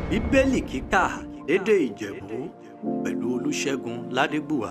Bíbélì kíkà lédè Ìjẹ̀bú pẹ̀lú Olúṣẹ́gun Ládégbùwà.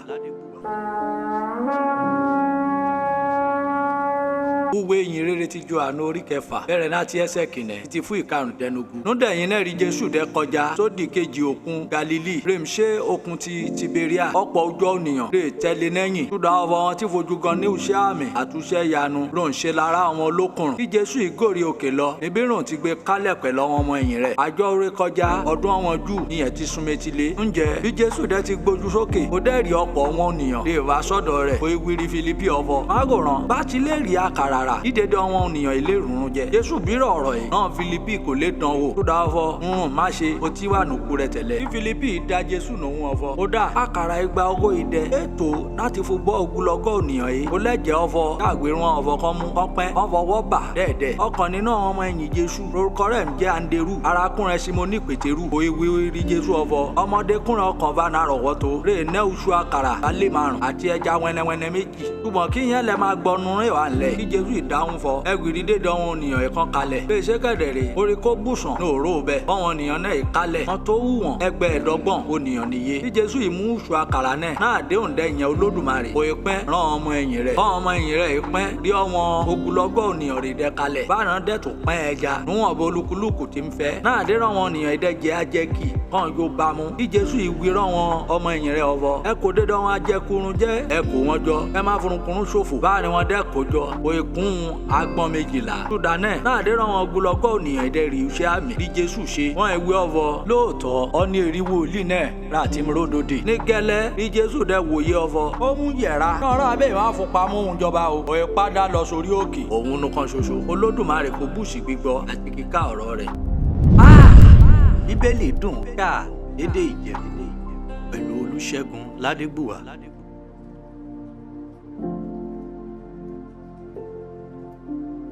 Wúwe ìyìn rere ti Jòhánù orí kẹfà bẹ̀rẹ̀ láti ẹsẹ̀ kìnẹ̀ títí fún ìkarùndínlógún. Núdẹ̀yìn náà rí Jésù dẹ́ kọjá sódì kejì òkun Galili. Rèmṣẹ́ òkun ti Tiberia. Ọ̀pọ̀ ọjọ́ ònìyàn lè tẹ̀lé lẹ́yìn. Túdà ọ̀fọ̀ wọn tí fojú gan ní iṣẹ́ àmì àtúnṣe yanu. Ló ń ṣe lára àwọn olókùnrùn. Kí Jésù ìgòrí òkè lọ. Níbí rùn ti gbé kálẹ̀ pẹ̀lú àwọn ọmọ ẹ̀yìn rẹ̀. Àjọ orí kọjá ọdún àwọn Júù níyẹn ti sún métílé. Ǹjẹ́ bí Jésù dẹ́ ti gbójú sókè, ó dẹ́ rí ọ̀pọ̀ wọn ònìyàn lè wá sọ́dọ̀ rẹ̀. Ó wíri Fílípì ọ̀fọ̀. Mágòrán bá ti lè rí àkàrà rà dídédé àwọn ènìyàn ilé ìrùn jẹ. Jésù bírọ̀ ọ̀rọ̀ yìí náà Fílípì kò lè dán wò. Tó dá ọfọ ń má ṣe o tí wà nùkú rẹ tẹ̀lẹ̀. Bí Fílípì dá Jésù nòun ọfọ. Ó dá àkàrà igba owó idẹ. Ètò láti fún gbọ́ ogunlọ́gọ́ ènìyàn yìí. Ó lẹ́jẹ̀ ọfọ káàgbérun ọfọ kan mú ọpẹ́ wọn fọwọ́ bà dẹ́ẹ̀dẹ́. Ọkàn nínú àwọn ọmọ ẹ̀yìn Jésù. Lórúkọ rẹ̀ ń jẹ́ Anderu. Arákùnrin Simoni Pétérù. Òye wíwí Jésù ọfọ. Ọmọdékùnrin ọkàn bá na rọ̀wọ́tó. Rè ná oṣù àkàrà alẹ́ márùn àti ẹja wẹ́nẹ́wẹ́nẹ́ méjì. Túbọ̀ kí yẹn lẹ máa gbọnu rìn wà ńlẹ̀. Kí Jésù ìdáhùn fọ ẹgbìrì dédé àwọn ènìyàn ẹ̀kan kalẹ̀ bí iṣẹ́ kẹ̀dẹ̀rẹ̀ orí kó bùsàn ní òró bẹ́ẹ̀ báwọn ènìyàn náà kalẹ̀ wọn tó wù wọ́n ẹgbẹ́ ẹ̀dọ́gbọ̀n ènìyàn nìye bí Jésù ìmú oṣù àkàrà náà náà déhùn dẹ́yìn Olódùmarè kò ìpẹ́ rán ọmọ ẹ̀yìn rẹ̀ báwọn ọmọ ẹ̀yìn rẹ̀ ìpẹ́ rí ọmọ ogunlọ́gọ̀ ènìyàn rè dẹ kalẹ̀ báwọn dẹ̀ tó pẹ́ ẹja níwọ̀n bó olúkúlùkù ti ń fẹ́ náà dé rán wọn ènìyàn ìdẹ́jẹ́ ajẹ́kì kàn yóò bá mu bí Jésù ìwí rán wọn ọmọ ẹ̀yìn rẹ̀ ọ̀fọ̀ ẹ kò dédé wọn ajẹkurun jẹ́ ẹ kò wọn jọ ẹ má furunkùnrún ṣòfò báà ni wọn dẹ́ kó jọ òìkún agbọ́n méjìlá. Súdánẹ̀ náà dé rán wọn ogunlọ́gọ̀ ènìyàn ìdẹ́rì iṣẹ́ àmì bí Jésù ṣe. Wọ́n ìwé ọ̀fọ̀ lóòótọ́ ọní eriwo ìlú náà rà tí mo ródòdè. Ní gẹ́lẹ́ bí Jésù dẹ wòye ọ̀fọ̀ ó mú yẹ̀ra. Náà abẹ́ ìwà fúnpa mú òun jọba o. Òye padà lọ sórí òkè. Òun nìkan ṣoṣo. Olódùmarè kò bùsì gbígbọ́ àti kíkà ọ̀rọ̀ rẹ̀. Bíbélì dùn ká lédè Ìjẹ̀bú pẹ̀lú Olúṣẹ́gun Ládégbùwà.